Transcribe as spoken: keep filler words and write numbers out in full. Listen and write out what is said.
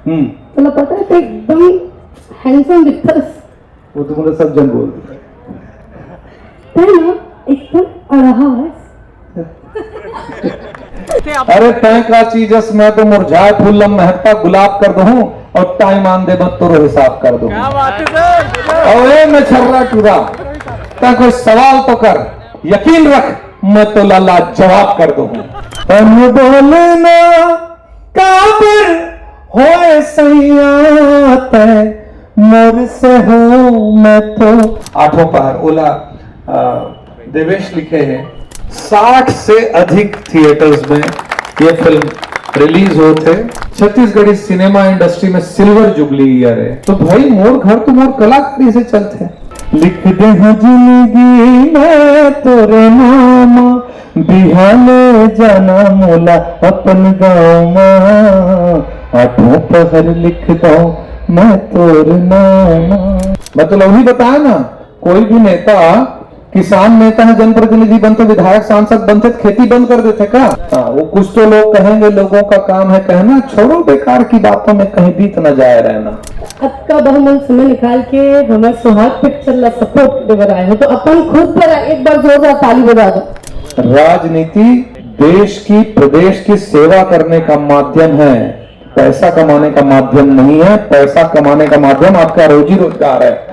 हम्म। तोला पता है, तो एकदम हैंडसम दिखता है। वो तो मुझे सब जन बोलते हैं। है ना? एकदम अड़हा है। अरे, तय का चीजस, मैं तो मुरझाए फूल ला महकता गुलाब कर दूं, और टाइम आन दे, मैं तोरो हिसाब कर दूं। क्या बात है सर? अरे, मैं छर्रा टूरा, तय कोई सवाल तो कर, यकीन रख, मैं तो लाला जवाब कर दूं। अनबोलना काबर होए सैया तय मोर से हो, मैं तो। आठों पहर ओला, अ, देवेश लिखे हैं। साठ से अधिक थिएटर्स में ये फिल्म रिलीज होत हे। छत्तीसगढ़ी सिनेमा इंडस्ट्री में सिल्वर जुबली ईयर है, तो भाई, मोर घर तो मोर कलाकारी से चलते हैं। लिख दे हूँ जिंदगी मैं तोरे नाम, बिहाने जाना मोला अपन गाँव मा, आठों पहर लिख दो मैं तोर नाम। मैं तो लवही बताया ना, कोई भी नेता, किसान नेता है, जनप्रतिनिधि बनते, विधायक सांसद बनते, तो खेती बंद कर देते का? हाँ, वो कुछ तो लोग कहेंगे, लोगों का काम है कहना, छोड़ो, बेकार की बातों में कहीं बीत न जाए रहना। अतका बहुमूल्य समय निकाल के हमर सुहाग पिक्चर ला सपोर्ट करे बर आए हो, तो अपन खुद पर एक बार जोरदार ताली बजा दो। राजनीति देश की, प्रदेश की सेवा करने का माध्यम है, पैसा कमाने का माध्यम नहीं है। पैसा कमाने का माध्यम आपका रोजी रोजगार है।